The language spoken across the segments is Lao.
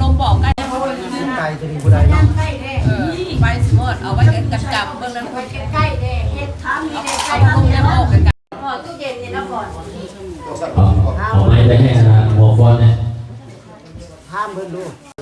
ລົມບໍ່ໃກ້ ໄກຈະດີຜູ້ໃດເນາະ ເອີ ໄປຊິໝົດ ເອົາໄວ້ໃກ້ກັນຈັບເບິ່ງນັ້ນ ໄປໃກ້ໆເດ້ ເຮັດທຳນີ້ໄດ້ໃກ້ເຮົາ ເອົາລົມອອກໄກໆ ພໍຕູ້ເຢັນນີ້ນະກ່ອນ ເອົາ ເອົາໄມ້ໄປໃຫ້ອັນນ່າໝໍຟອນແດ່ ຖາມເພິ່ນດູ ເອີ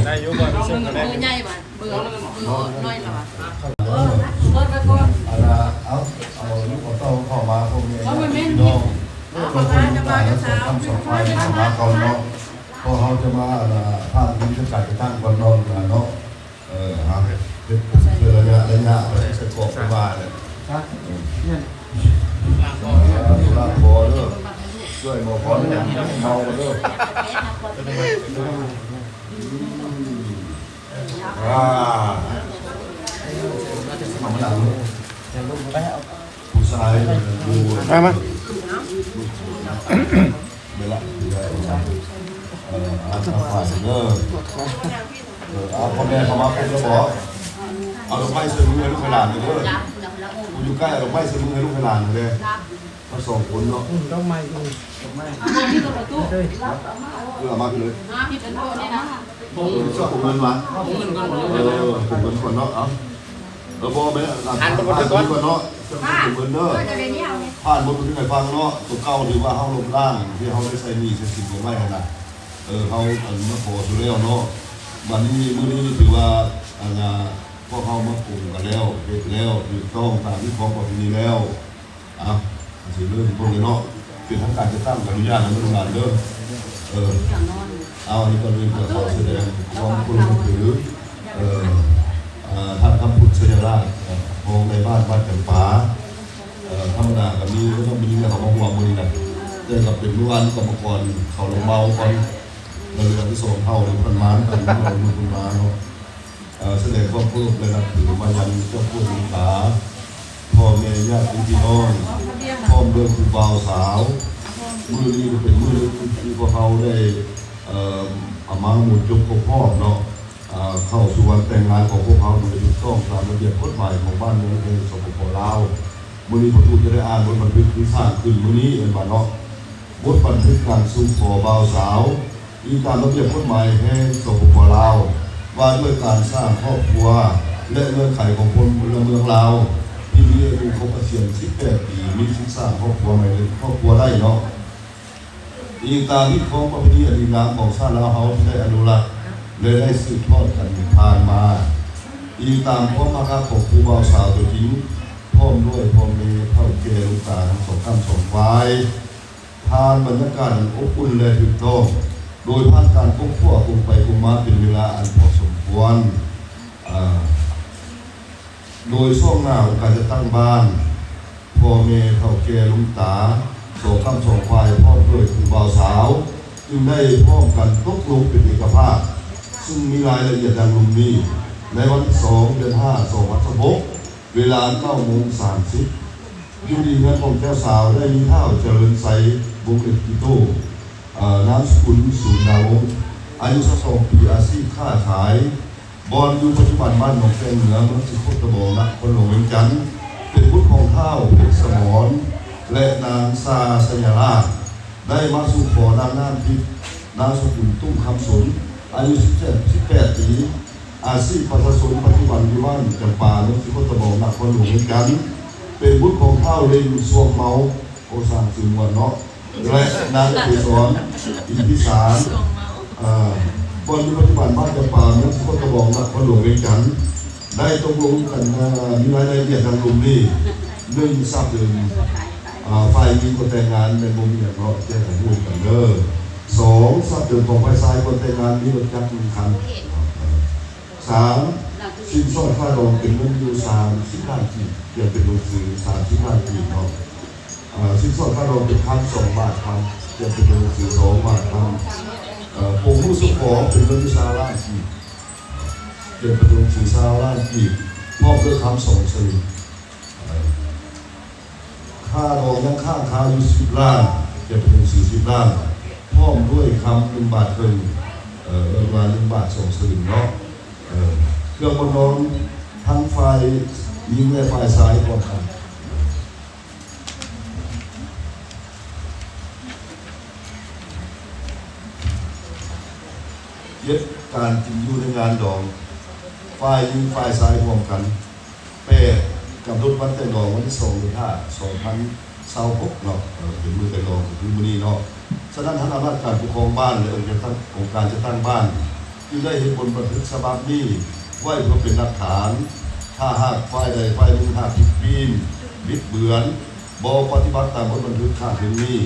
ໄດ້ຢູ່ບໍ່? ເບີໃຫຍ່ບໍ່? ເບີ ເບີນ້ອຍລະຫວາ? ເອີ ເປີດໄວ້ກ່ອນ ອັນນ່າ ເອົາ ເອົາລູກເອົາເຕົ້າເຂົ້າມາ ພໍ່ແມ່ຍາດພີ່ນ້ອງ ເອີ ເພື່ອຄວາມເມດຕາ ແລະ ສອງຄຳສອງຝ່າຍເຂົ້າມາກ່ອນເນາະ ເພາະເຮົາຈະມາ ອັນນ່າ ຜ່ານວິທີການຈັດຕັ້ງກ່ອນເນາະ ເນາະ. ເອີ ເຮັດເທື່ອໄລຍະໄລຍະ ໄປໃສ່ກອກໄປວ່າແຫຼະ ຮະ ເອີ ລາກພໍເດີ ຊ່ວຍໝໍພອນເມົາເດີ ອືມ ອ່າ ເອົາມາຫຼັງ ຜູ້ຊາຍຢູ່ ມາ ມາ. ເວລາ ເອີ ອ່າ ເອີ ອ່າ ພໍ່ແມ່ເຂົ້າມາຄົບແລ້ວບໍ? ເອົາດອກໄມ້ໃສ່ມືໃຫ້ລູກໃຫ້ຫຼານເດີ ຜູ້ຢູ່ໃກ້ເອົາດອກໄມ້ໃສ່ມືໃຫ້ລູກໃຫ້ຫຼານເດີ ທັງສອງຄົນເນາະ ອືມ ດອກໄມ້ ອືມ ດອກໄມ້ ເອີ ເອົາມາເລີຍ ເອີ ເອົາກົງເງິນມາ ເອີ ກົງເງິນກ່ອນເນາະ ເອົາ ເອີ ບໍ່ແມ່ນ ອ່າ ອ່ານກົງເງິນກ່ອນເນາະ ກົງເງິນເດີ ຜ່ານບົດບັນທຶກໃຫ້ຟັງເນາະ ຕົວເກົ່າທີ່ວ່າເຮົາລົບລ້າງ ທີ່ເຮົາໄດ້ໃຊ້ໜີ້ໃຊ້ສິນກັນໄວ້ຫັ້ນນະ ເອີ ເຮົາ ອັນ ມາຂໍຢູ່ແລ້ວເນາະ ບັດນີ້ມື້ນີ້ຖືວ່າ ອັນ ພວກເຮົາມາກົງກັນແລ້ວ ເຮັດແລ້ວ ຖືກຕ້ອງຕາມຮີດຄອງປະເພນີແລ້ວ ເອົາ ຊິເລີ່ມເບິ່ງເລີຍເນາະ ເປັນທາງການຈັດຕັ້ງ ອະນຸຍາດໃຫ້ລູກຫຼານເດີ ເອີ ເອົາ ອັນນີ້ກ່ອນອື່ນກໍຂໍສະແດງຄວາມເຄົາລົບນັບຖື ເອີ ເອີ ທ່ານຄຳພຸດ ໄຊຍະລາດ ຮອງນາຍບ້ານບ້ານຈຳປາ ເອີ ທຳມະດາກໍມີເນາະ ມີແຕ່ເຂົາມາຮ່ວມມື້ນີ້ນະ ແຕ່ກໍເປັນເມື່ອວານກຳມະກອນເຂົາລົງເມົາກ່ອນ ແລ້ວເລື່ອງທີ່ສອງເຮົາເພິ່ນມານຳກັນເນາະ ເພິ່ນມາເນາະ ເອີ ສະແດງຄວາມເຄົາລົບ ແລະ ນັບຖືມາຍັງເຈົ້າພວກຫຼວງຕາ ພໍ່ແມ່ຍາດຕິພີ່ນ້ອງ ພ້ອມດ້ວຍຄູ່ບ່າວສາວ ມື້ນີ້ກໍເປັນມື້ໜຶ່ງທີ່ພວກເຮົາໄດ້ ເອີ ເອົາມາໝູນຈົບຄົບຮອບເນາະ ເອີ ເຂົ້າສູ່ວັນແຕ່ງງານຂອງພວກເຮົາໂດຍຖືກຕ້ອງຕາມລະບຽບກົດໝາຍຂອງບ້ານເມືອງແຫ່ງ ສປປ ລາວ ມື້ນີ້ພໍ່ຕູ້ຈະໄດ້ອ່ານບົດບັນທຶກທີ່ສ້າງຂຶ້ນມື້ນີ້ແມ່ນບໍ່ເນາະ? ບົດບັນທຶກການສູ່ຂໍບ່າວສາວ ອີງຕາມລະບຽບກົດໝາຍແຫ່ງ ສປປ ລາວ ວ່າດ້ວຍການສ້າງຄອບຄົວ ແລະ ເງື່ອນໄຂຂອງພົນລະເມືອງລາວ ທີ່ມີອາຍຸຄົບກະສຽນສິບແປດປີ ມີສິດສ້າງຄອບຄົວໃໝ່ ຄອບຄົວໄດ້ເນາະ. ອີງຕາມຮີດຄອງປະເພນີອັນດີງາມຂອງຊາດລາວເຮົາທີ່ໄດ້ອະນຸລັກ ແລະ ໄດ້ສືບທອດກັນຜ່ານມາ, ອີງຕາມຄວາມຮັກຂອງຄູ່ບ່າວສາວຕົວຈິງ ພ້ອມດ້ວຍພໍ່ແມ່ເຖົ້າແກ່ລຸງຕາທັງສອງຂ້າງສອງຝ່າຍ, ຜ່ານບັນຍາກາດອັນອົບອຸ່ນ ແລະ ຖືກຕ້ອງ, ໂດຍຜ່ານການຄົ້ນຄວ້າກົງໄປກົງມາເປັນເວລາອັນພໍສົມຄວນ. ເອີ ໂດຍຊ່ວງໜ້າອົງການຈັດຕັ້ງບ້ານ, ພໍ່ແມ່ເຖົ້າແກ່ລຸງຕາ ສອງຂ້າງສອງຝ່າຍ ພ້ອມດ້ວຍຄູ່ບ່າວສາວ ຈຶ່ງໄດ້ພ້ອມກັນຕົກລົງເປັນເອກະພາບ, ຊຶ່ງມີລາຍລະອຽດດັ່ງລຸ່ມນີ້. ໃນວັນທີສອງ ເດືອນຫ້າ ສອງພັນຊາວຫົກ ເວລາເກົ້າໂມງສາມສິບ ຢູ່ທີ່ເຮືອນຂອງເຈົ້າສາວໄດ້ມີທ້າວຈະເລີນໄຊ ວົງເອດກິໂຕ ເອີ ນາມສະກຸນ ສູນດາວົງ ອາຍຸຊາວສອງປີ ອາຊີບຄ້າຂາຍ ບ່ອນຢູ່ປັດຈຸບັນບ້ານໜອງແກ້ງເໜືອ ເມືອງສີໂຄດຕະບອງ ນະຄອນຫຼວງວຽງຈັນ, ເປັນບຸດຂອງທ້າວເພັດສະໝອນ ແລະ ນາງຊາໄຊຍາລາດ ໄດ້ມາສູ່ຂໍນາງນ້ຳທິບ ນາມສະກຸນ ຕຸ້ມຄຳສົນ ອາຍຸສິບເຈັດ ສິບແປດປີ ອາຊີບປະຊາຊົນ ປັດຈຸບັນຢູ່ບ້ານຈຳປາ ເມືອງສີໂຄດຕະບອງ ນະຄອນຫຼວງວຽງຈັນ, ເປັນບຸດຂອງທ້າວເລັງ ຊ່ວງເມົາ ໂອ ສ້າງຊື່ມ່ວນເນາະ ແລະ ນາງເກສອນ ອິນພິສານ ເອີ ບ່ອນຢູ່ປັດຈຸບັນບ້ານຈຳປາ ເມືອງສີໂຄດຕະບອງ ນະຄອນຫຼວງວຽງຈັນ ໄດ້ຕົກລົງກັນ ເອີ ມີລາຍລະອຽດດັ່ງລຸ່ມນີ້. ໜຶ່ງ ຊາບເດີມ ເອີ ຝ່າຍຍິງກໍແຕ່ງງານແມ່ນບໍ່ມີຫຍັງເນາະ ແຈ້ງໃຫ້ຮູ້ນຳກັນເດີ. ສອງ ຊາບເດີມຂອງຝ່າຍຊາຍກ່ອນແຕ່ງງານມີລົດຈັກໜຶ່ງຄັນ. ສາມ ສິນສອດຄ່າດອງເປັນເງິນຢູ່ສາມສິບລ້ານກີບ ກຽມເປັນໜັງສືສາມສິບລ້ານກີບເນາະ. ເອີ ສິນສອດຄ່າດອງເປັນຄຳສອງບາດຄຳ ກຽມເປັນໜັງສືສອງບາດຄຳ. ເອີ ໂປງຮູ້ສະຂໍເປັນເງິນຢູ່ຊາວລ້ານກີບ ກຽມເປັນໜັງສືຊາວລ້ານກີບ ພ້ອມດ້ວຍຄຳສອງສະຫຼຶງ. ເອີ ຄ່າດອງຍັງຄ້າງຄາຢູ່ສິບລ້ານ ກຽມເປັນໜັງສືສິບລ້ານ ພ້ອມດ້ວຍຄຳໜຶ່ງບາດເຄິ່ງ ເອີ ເອີ້ນວ່າໜຶ່ງບາດສອງສະຫຼຶງເນາະ. ເອີ ເຄື່ອງໝົນນອນທັງຝ່າຍຍິງ ແລະ ຝ່າຍຊາຍພ້ອມກັນ. ການກິນຢູ່ໃນງານດອງ ຝ່າຍຍິງຝ່າຍຊາຍຮ່ວມກັນ. ແປດ ກຳນົດວັນແຕ່ງດອງວັນທີສອງ ເດືອນຫ້າ ສອງພັນຊາວຫົກເນາະ ເອີ່ ເປັນມື້ແຕ່ງດອງ ກໍຄືມື້ນີ້ເນາະ. ສະນັ້ນ ທາງອຳນາດການປົກຄອງບ້ານ ແລະ ອົງການຈັດຕັ້ງ ອົງການຈັດຕັ້ງບ້ານ ຈຶ່ງໄດ້ເຮັດບົດບັນທຶກສະບັບນີ້ໄວ້ເພື່ອເປັນຫຼັກຖານ. ຖ້າຫາກຝ່າຍໃດຝ່າຍໜຶ່ງຫາກຜິດປີນ ບິດເບືອນ ບໍ່ປະຕິບັດຕາມບົດບັນທຶກຂ້າງເທິງນີ້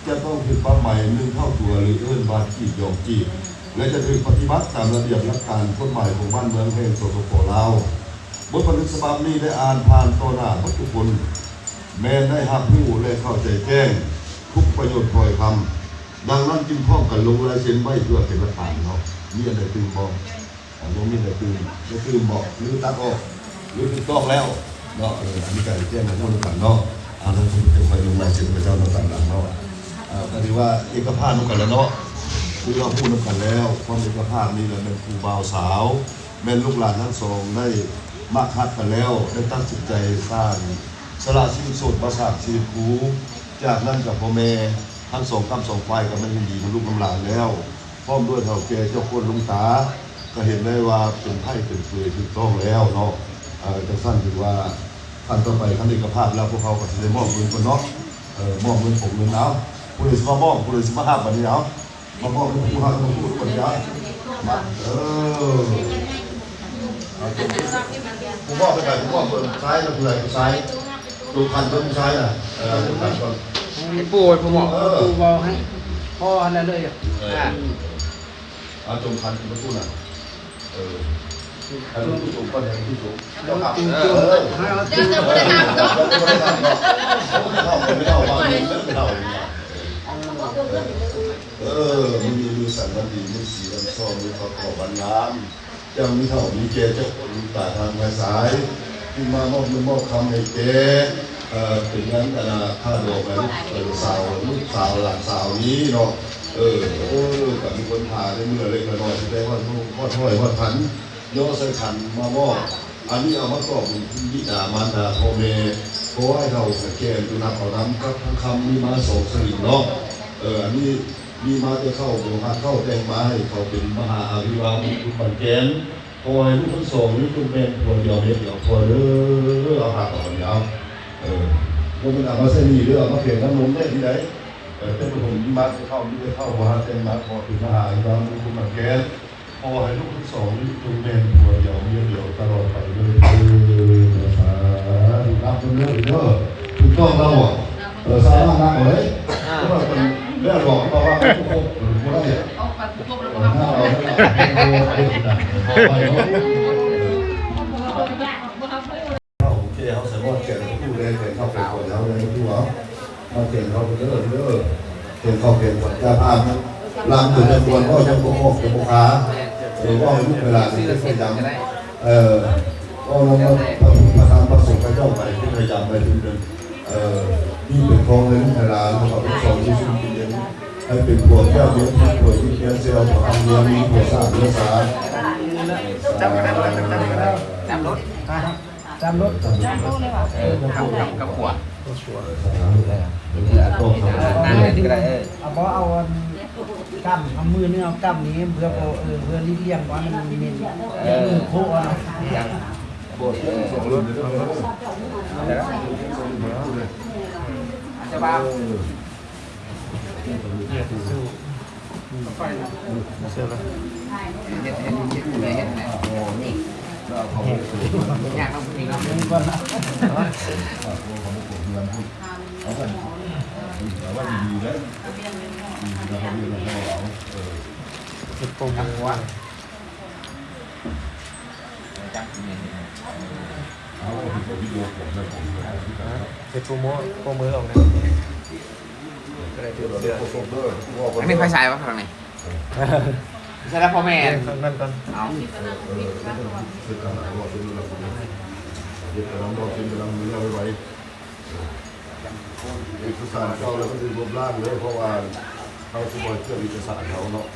ຈະຕ້ອງຖືກປັບໃໝໜຶ່ງເທົ່າຕົວ ຫຼື ເອີ້ນວ່າກີບດອງກີບ ແລະ ຈະຖືກປະຕິບັດຕາມລະບຽບຫຼັກການກົດໝາຍຂອງບ້ານເມືອງແຫ່ງ ສປປ ລາວ. ບົດບັນທຶກສະບັບນີ້ໄດ້ອ່ານຜ່ານຕໍ່ໜ້າໝົດທຸກຄົນ ແມ່ນໄດ້ຮັບຮູ້ ແລະ ເຂົ້າໃຈແຈ້ງທຸກປະໂຫຍດຖ້ອຍຄຳ. ດັ່ງນັ້ນຈຶ່ງພ້ອມກັນລົງລາຍເຊັນໄວ້ເພື່ອເປັນຫຼັກຖານເນາະ. ມີອັນໃດຕື່ມບໍ່? ອາ ບໍ່ມີໃດຕື່ມ ບໍ່ຕື່ມບໍ່ ຫຼື ຕັດອອກ ຫຼື ຖືກຕ້ອງແລ້ວເນາະ. ເອີ ອັນນີ້ກະແຈ້ງໃຫ້ຮູ້ນຳກັນເນາະ. ອາ ແລ້ວເພິ່ນຈະຄ່ອຍລົງລາຍເຊັນຂະເຈົ້ານຳກັນຫຼັງເນາະ. ອາ ກະຖືວ່າເອກະພາບນຳກັນແລ້ວເນາະ ຄືເຮົາຮູ້ນຳກັນແລ້ວ. ຄວາມເອກະພາບນີ້ລະແມ່ນຄູ່ບ່າວສາວ ແມ່ນລູກຫຼານທັງສອງໄດ້ມັກຮັກກັນແລ້ວ ໄດ້ຕັດສິນໃຈສ້າງ ສະຫຼະຊີວິດໂສດມາສ້າງຊີວິດຄູ່. ຈາກນັ້ນກະພໍ່ແມ່ທັງສອງກ້ຳສອງຝ່າຍກະມາຍິນດີນຳລູກນຳຫຼານແລ້ວ ພ້ອມດ້ວຍເຖົ້າແກ່ເຈົ້າໂຄດລຸງຕາ ກະເຫັນໄດ້ວ່າເປັນໃພ້ເປັນເຂີຍຖືກຕ້ອງແລ້ວເນາະ. ເອີ ຈັ່ງຊັ້ນຖືວ່າຂັ້ນຕໍ່ໄປ ຄັນເອກະພາບແລ້ວ ພວກເຮົາກະຊິໄດ້ມອບເງິນເພິ່ນເນາະ. ເອີ ມອບເງິນ ຂອງເງິນ ເອົາ ຜູ້ໃດຊິມາມອບ ຜູ້ໃດຊິມາຮັບ ບາດນີ້ ເອົາ ມາມອບໃຫ້ຜູ້ຮັກ ຜູ້ຄົນ ບາດນີ້ ເອົາ ມາ ເອີ ເອົາ ຜູ້ມອບໃຫ້ໃຜ? ຜູ້ມອບເບິ່ງຊາຍນະ ຜູ້ໃດຜູ້ຊາຍ? ໂຕຄັນເບິ່ງຊາຍນະ ເອີ ໂຕຄັນກ່ອນ ໃຫ້ປູ່ ໃຫ້ປູ່ເວົ້າ ເອີ ໃຫ້ປູ່ເວົ້າໃຫ້ພໍ່ຫັ້ນແຫຼະເລີຍ. ເອີ ອ່າ ເອົາ ໂຕຄັນເປັນປະຕູນະ ເອີ ໃຫ້ລູກໂຕກ່ອນ ໃຫ້ລູກໂຕ ເຈົ້າພາບ ເອີ ໃຫ້ເອົາໂຕ ເອີ ເອີ ມື້ນີ້ມື້ສັນວັນດີ ມື້ສີວັນຊອ ມື້ເຂົ້າເຂົ້າວັນງາມ ຈັ່ງມີເຖົ້າມີແກ່ເຈົ້າຄົນຕາທາງແມ່ສາຍ ຂຶ້ນມາມອບເງິນມອບຄຳໃຫ້ແກ່ ເອີ ເປັນເງິນອັນນ່າຄ່າດອກໃຫ້ລູກ ເອີ ສາວ ລູກສາວຫຼານສາວນີ້ເນາະ. ເອີ ເອີ ກະມີຄົນພາໄດ້ມື້ລະເລັກລະນ້ອຍ ຊິໄດ້ຮອດ ຮອດຮ້ອຍຮອດພັນ ຍໍໃສ່ຂັນມາມອບ. ອັນນີ້ເອົາມາຕອບບຸນຄຸນບິດາມານດາພໍ່ແມ່ ຂໍໃຫ້ເຖົ້າໃຫ້ແກ່ ຈົ່ງຮັບເອົານຳກັບທອງຄຳມີມາສອງສະຫຼຶງເນາະ. ເອີ ອັນນີ້ ມີມາແຕ່ເຂົາບໍ່ຫາກເຂົ້າແຕ່ງມາໃຫ້ເຂົາເປັນມະຫາອາລິວາບຸນຄຸນບັນແກ່ນ. ຂໍໃຫ້ລູກທັງສອງນີ້ຈົ່ງແມ່ນຜົວດຽວເມັດດຽວ ພໍ່ເດີ ເອົາຫາກເອົາອັນຍາວ ເອີ ບໍ່ແມ່ນເອົາມາໃສ່ໜີ້ເດີ ເອົາມາແຂງນ້ຳນົມໄດ້ທີ່ໃດ. ເອີ ແຕ່ປະຖົມມີມາແຕ່ເຂົາ ມີແຕ່ເຂົາບໍ່ຫາກແຕ່ງມາ ຂໍເປັນມະຫາອາລິວາບຸນຄຸນບັນແກ່ນ. ຂໍໃຫ້ລູກທັງສອງນີ້ຈົ່ງແມ່ນຜົວດຽວເມຍດຽວຕະຫຼອດໄປເດີ ສາທຸ. ນັບເດີ ຖືກຕ້ອງແລ້ວບໍ່? ເອີ ສາມາດນັບເອົາເດ້ ເພາະວ່າເພິ່ນແລ້ວບອກເຂົາວ່າຄົບບໍ່ໄດ້ ອອກໄປຄົບແລ້ວບໍ່ຮັບ ເອົາ ເອົາ ເອົາໄວ້ເນາະ. ເຮົາ ໂອເຄ ເຮົາໃສ່ໝໍ້ແກງປະຕູແດ່ ແກງເຂົ້າແກງຂວັນເຮົາແດ່ປະຕູເອົາ ມາແກງເຂົ້າເດີ ເດີ ແກງເຂົ້າແກງຂວັນ ຢ່າພາດນຳ ລຳຕົວຈະຄວນ ເວົ້າຈະບໍ່ຄອກຈະບໍ່ຄາ ເອີ ເວົ້າໃຫ້ລູກໃຫ້ຫຼານໄດ້ພະຍາຍາມ ເອີ ເວົ້ານຳພະພຸດພະທຳພະສົງຂະເຈົ້າໄປ ໄດ້ພະຍາຍາມໄປເຖິງເດີ ເອີ ນີ້ເປັນຂອງໃຫ້ລູກໃຫ້ຫຼານ ເຮົາເປັນສອງຢູ່ຊຸມກິນເຢັນ ໃຫ້ເປັນຜົວແກ້ວເມຍທິບ ຜົວຍິງແກ້ວແຊວ ຜົວຮັກເມຍມີ ຜົວສ້າງເມຍສາ ຕາມລົດ ຕາມລົດ ເອີ ກັບ ກັບຂົວ ນາງນີ້ກໍໄດ້ ເອີ ເອົາບໍ່ ເອົາອັນ ກ້ຳ ເອົາມືໜຶ່ງເອົາກ້ຳນີ້ ເພື່ອບໍ່ ເອີ ເພື່ອຫຼີກລ່ຽງວ່າມັນເໝັນ ເອີ ມືໂຄກເອົານະ ເອີ ຈະວ່າ ເຮັດໂປຣໂມດ ໂປຣໂມດອອກແນວ ອັນນີ້ໃຜໃສ່ວະ ທາງນີ້ ໃສ່ແລ້ວພໍ່ແມ່ ເອີ ທາງນັ້ນກ່ອນ ເອົາ ເຮັດການໃຫ້ເວົ້າເປັນເວລາ ເຮັດການເວົ້າເປັນເວລາ ເວລາໄວໆ ເອກະສານເກົ່າແລ້ວກໍຖືລົບລ້າງເລີຍ ເພາະວ່າເຮົາຊິບໍ່ເຊື່ອເອກະສານເຮົາເນາະ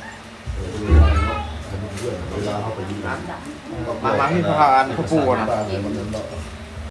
ເອີ ເວລາເນາະ ໃຫ້ມັນເລື່ອນ ເວລາເຮົາໄປຢູ່ນຳ ມາ ມາມີພະອັນ ພະປູ່ນະ ໃຫ້ມັນເນາະ